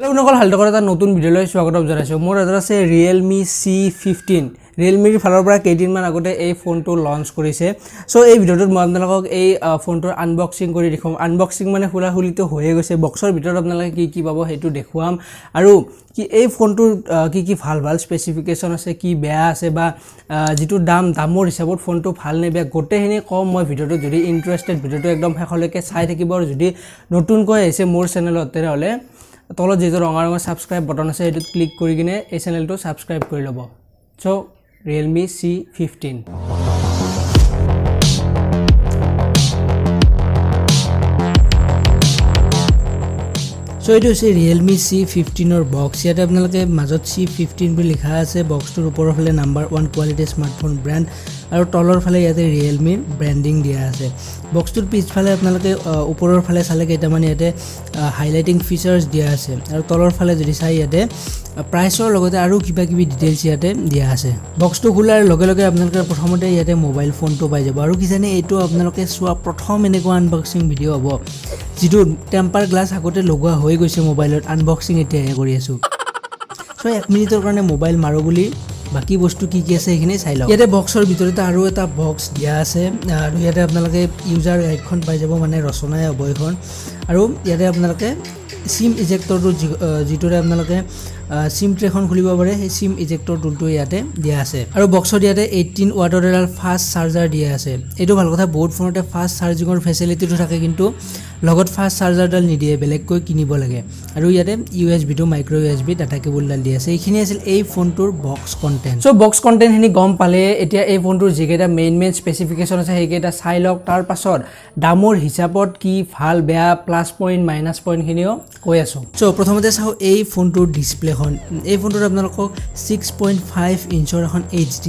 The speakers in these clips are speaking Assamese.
বন্ধুসকল, হালদকৰ এটা নতুন ভিডিঅ'লৈ স্বাগতম জনাইছোঁ। মোৰ হাতত আছে ৰিয়েলমি C15। ৰিয়েলমিৰ ফালৰ পৰা কেইদিনমান আগতে এই ফোনটো লঞ্চ কৰিছে। চ' এই ভিডিঅ'টোত মই আপোনালোকক এই ফোনটোৰ আনবক্সিং কৰি দেখুৱাম। আনবক্সিং মানে খোলা খুলিটো হৈয়ে গৈছে। বক্সৰ ভিতৰত আপোনালোকে কি কি পাব সেইটো দেখুৱাম, আৰু কি এই ফোনটোৰ কি কি ভাল ভাল স্পেচিফিকেশ্যন আছে, কি বেয়া আছে, বা যিটো দাম, দামৰ হিচাপত ফোনটো ভাল নে বেয়া, গোটেইখিনি ক'ম মই ভিডিঅ'টোত। যদি ইণ্টাৰেষ্টেড, ভিডিঅ'টো একদম শেষলৈকে চাই থাকিব। আৰু যদি নতুনকৈ আহিছে মোৰ চেনেলত, তেনেহ'লে তলত যিটো ৰঙা ৰঙৰ ছাবস্ক্ৰাইব বটন আছে, সেইটোত ক্লিক কৰি কিনে এই চেনেলটো ছাবস্ক্ৰাইব কৰি ল'ব। চ' ৰিয়েলমি C15। চ' এইটো হৈছে ৰিয়েলমি C15ৰ বক্স। ইয়াতে আপোনালোকে মাজত C15 বুলি লিখা আছে। বক্সটোৰ ওপৰৰ ফালে number one quality smartphone brand আৰু তলৰ ফালে ইয়াতে ৰিয়েলমিৰ ব্ৰেণ্ডিং দিয়া আছে। বক্সটোৰ পিছফালে আপোনালোকে ওপৰৰ ফালে চালে কেইটামান ইয়াতে হাইলাইটিং ফিচাৰ্ছ দিয়া আছে, আৰু তলৰ ফালে যদি চাই ইয়াতে প্ৰাইচৰ লগতে আৰু কিবা কিবি ডিটেইলছ ইয়াতে দিয়া আছে। বক্সটো খোলাৰ লগে লগে আপোনালোকে প্ৰথমতে ইয়াতে মোবাইল ফোনটো পাই যাব। আৰু কিজানি এইটো আপোনালোকে চোৱা প্ৰথম এনেকুৱা আনবক্সিং ভিডিঅ' হ'ব, যিটো টেম্পাৰ গ্লাছ আগতে লগোৱা হৈ গৈছে মোবাইলত, আনবক্সিং এতিয়াহে কৰি আছোঁ। চ' এক মিনিটৰ কাৰণে মোবাইল মাৰোঁ বুলি বাকী বস্তু কি কি আছে সেইখিনি চাই লওক। ইয়াতে বক্সৰ ভিতৰতে আৰু এটা বক্স দিয়া আছে, আৰু ইয়াতে আপোনালোকে ইউজাৰ গাইডখন পাই যাব, মানে ৰচনাই হ'ব এইখন। আৰু ইয়াতে আপোনালোকে চিম ইজেক্টৰটো, যিটোৰে আপোনালোকে চিম ট্ৰেখন খুলিব পাৰে, সেই চিম ইজেক্টৰ টুলটো ইয়াতে দিয়া আছে। আৰু বক্সত ইয়াতে 18 ৱাটৰ এডাল ফাষ্ট চাৰ্জাৰ দিয়া আছে। এইটো ভাল কথা, বহুত ফোনতে ফাষ্ট চাৰ্জিঙৰ ফেচিলিটিটো থাকে, কিন্তু লগত ফাষ্ট চাৰ্জাৰডাল নিদিয়ে, বেলেগকৈ কিনিব লাগে। আৰু ইয়াতে USB to micro USB data কেবুলডাল দিয়া আছে। এইখিনি আছিল এই ফোনটোৰ বক্স কণ্টেণ্ট। চ' বক্স কণ্টেণ্টখিনি গম পালে, এতিয়া এই ফোনটোৰ যিকেইটা মেইন মেইন স্পেচিফিকেশ্যন আছে সেইকেইটা চাই লওক। তাৰ পাছত দামৰ হিচাপত কি ভাল বেয়া, প্লাছ পইণ্ট মাইনাছ পইণ্টখিনিও কৈ আছোঁ। চ' প্ৰথমতে চাওঁ এই ফোনটোৰ ডিছপ্লেখন। এই ফোনটোত আপোনালোকক 6.5 ইঞ্চৰ এখন HD+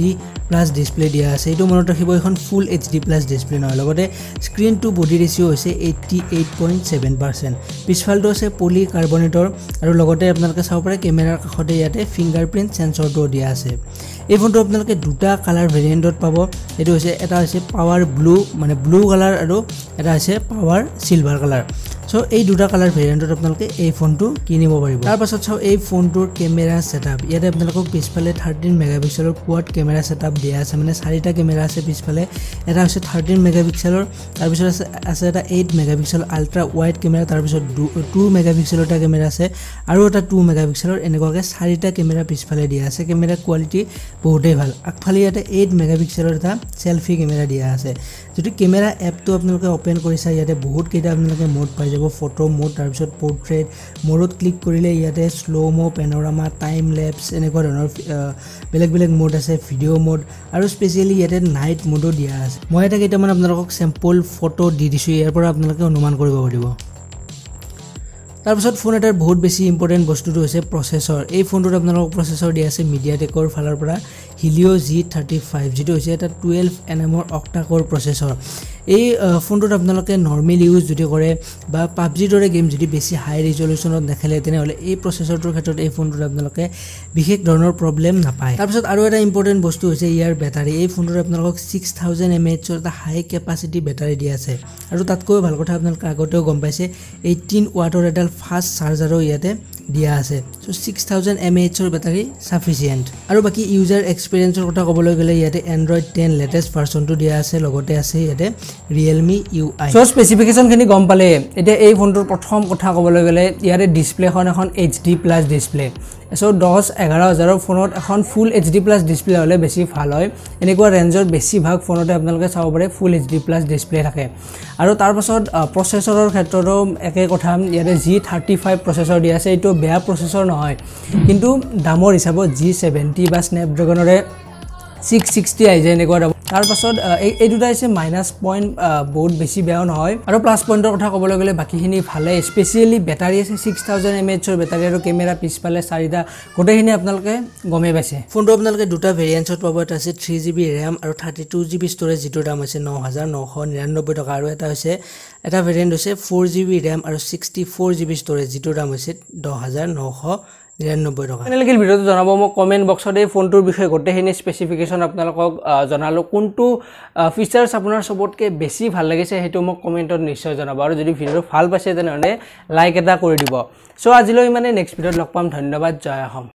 display দিয়া আছে। এইটো মনত ৰাখিব, এইখন ফুল HD+ display নহয়। লগতে স্ক্ৰীণ টু বডি ৰেচিঅ' হৈছে 88.7%। পিছফালটো আছে পলি কাৰ্বনেটৰ, আৰু লগতে আপোনালোকে চাব পাৰে কেমেৰাৰ কাষতে ইয়াতে ফিংগাৰ প্ৰিণ্ট চেঞ্চৰটোও দিয়া আছে। এই ফোনটো আপোনালোকে দুটা কালাৰ ভেৰিয়েণ্টত পাব। এইটো হৈছে, এটা হৈছে পাৱাৰ ব্লু, মানে ব্লু কালাৰ, আৰু এটা হৈছে পাৱাৰ চিলভাৰ কালাৰ। চ' এই দুটা কালাৰ ভেৰিয়েণ্টত আপোনালোকে এই ফোনটো কিনিব পাৰিব। তাৰপাছত চাওঁ এই ফোনটোৰ কেমেৰা ছেটআপ। ইয়াতে আপোনালোকক পিছফালে 13 মেগাপিক্সেলৰ কোৱাড কেমেৰা ছেটআপ দিয়া আছে, মানে চাৰিটা কেমেৰা আছে পিছফালে। এটা হৈছে 13 মেগাপিক্সেলৰ, তাৰপিছত আছে এটা 8 মেগাপিক্সেল আল্ট্ৰা ৱাইড কেমেৰা, তাৰপিছত 2 মেগাপিক্সেলৰ এটা কেমেৰা আছে, আৰু এটা 2 মেগাপিক্সেলৰ। এনেকুৱাকৈ চাৰিটা কেমেৰা পিছফালে দিয়া আছে। কেমেৰা কোৱালিটি বহুতেই ভাল। আগফালে ইয়াতে 8 মেগাপিক্সেলৰ এটা চেলফি কেমেৰা দিয়া আছে। যদি কেমেৰা এপটো আপোনালোকে অ'পেন কৰি চায়, ইয়াতে বহুতকেইটা আপোনালোকে মোড পাই যাব। ফটো মোড, তাৰপিছত পৰ্ট্ৰেইট মোডত ক্লিক কৰিলে ইয়াতে শ্ল' ম', পেন'ৰামা, টাইম লেপছ, এনেকুৱা ধৰণৰ বেলেগ বেলেগ মোড আছে, ভিডিঅ' মোড, আৰু স্পেচিয়েলি ইয়াতে নাইট মোডো দিয়া আছে। মই এটা কেইটামান আপোনালোকক চেম্পল ফটো দি দিছোঁ, ইয়াৰ পৰা আপোনালোকে অনুমান কৰিব পাৰিব। তাৰপিছত ফোন এটাৰ বহুত বেছি ইম্পৰ্টেণ্ট বস্তুটো হৈছে প্ৰচেছৰ। এই ফোনটোত আপোনালোকক প্ৰচেছৰ দিয়া আছে মিডিয়াটেকৰ ফালৰ পৰা হিলিঅ' G35, যিটো হৈছে এটা 12 এন এমৰ অক্টাকৰ প্ৰচেছৰ। এই ফোনটোত আপোনালোকে নৰ্মেল ইউজ যদি কৰে বা পাবজিৰ দৰে গেম যদি বেছি হাই ৰিজলিউশ্যনত নেখেলে, তেনেহ'লে এই প্ৰচেছৰটোৰ ক্ষেত্ৰত এই ফোনটোত আপোনালোকে বিশেষ ধৰণৰ প্ৰব্লেম নাপায়। তাৰপিছত আৰু এটা ইম্পৰ্টেণ্ট বস্তু হৈছে ইয়াৰ বেটাৰী। এই ফোনটোত আপোনালোকক 6000 এম এইচৰ এটা হাই কেপাচিটি বেটাৰী দিয়া আছে। আৰু তাতকৈও ভাল কথা, আপোনালোকে আগতেও গম পাইছে, 18 ৱাটৰ এডাল ফাষ্ট চাৰ্জাৰো ইয়াতে দিয়া আছে। চ' 6000 এম এইচৰ বেটাৰী চাফিচিয়েণ্ট। আৰু বাকী ইউজাৰ এক্সপিৰিয়েঞ্চৰ কথা ক'বলৈ গ'লে ইয়াতে এণ্ড্ৰইড 10 লেটেষ্ট ভাৰ্চনটো দিয়া আছে, লগতে আছে ইয়াতে ৰিয়েলমি ইউ আই। চ' স্পেচিফিকেশ্যনখিনি গম পালে, এতিয়া এই ফোনটোৰ প্ৰথম কথা ক'বলৈ গ'লে ইয়াৰে ডিছপ্লেখন এখন HD+ display. চ' 10-11 হাজাৰৰ ফোনত এখন full H D plus display হ'লে বেছি ভাল হয়। এনেকুৱা ৰেঞ্জৰ বেছিভাগ ফোনতে আপোনালোকে চাব পাৰে full H D plus display থাকে। আৰু তাৰপাছত প্ৰচেছৰৰ ক্ষেত্ৰতো একে কথা, ইয়াতে G35 processor দিয়া আছে। এইটো বেয়া প্ৰচেছৰ নহয়, কিন্তু দামৰ হিচাপত G70 বা স্নেপড্ৰেগনৰে 660 আহি যায় এনেকুৱা দাম। তাৰপাছত এই দুটা হৈছে মাইনাছ পইণ্ট, বহুত বেছি বেয়াও নহয়। আৰু প্লাছ পইণ্টৰ কথা ক'বলৈ গ'লে বাকীখিনি ভালে, স্পেচিয়েলি বেটাৰী আছে 6000 এম এইচৰ বেটাৰী, আৰু কেমেৰা পিছফালে চাৰিটা, গোটেইখিনি আপোনালোকে গমেই পাইছে। ফোনটো আপোনালোকে দুটা ভেৰিয়েণ্টছত পাব। এটা হৈছে 3 জিবি ৰেম আৰু 32 জিবি ষ্ট'ৰেজ, যিটোৰ দাম হৈছে 9999 টকা, আৰু এটা ভেৰিয়েণ্ট হৈছে 4 জিবি ৰেম আৰু 64 জিবি ষ্ট'ৰেজ, যিটোৰ দাম হৈছে 10,999 99 টকা। কেনে লাগিল ভিডিঅ'টো জনাব মোক কমেণ্ট বক্সত। এই ফোনটোৰ বিষয়ে গোটেইখিনি স্পেচিফিকেশ্যন আপোনালোকক জনালোঁ। কোনটো ফিচাৰ্ছ আপোনাৰ চবতকৈ বেছি ভাল লাগিছে, সেইটো মোক কমেণ্টত নিশ্চয় জনাব। আৰু যদি ভিডিঅ'টো ভাল পাইছে, তেনেহ'লে লাইক এটা কৰি দিব। চ' আজিলৈ মানে নেক্সট ভিডিঅ'ত লগ পাম। ধন্যবাদ, জয় অসম।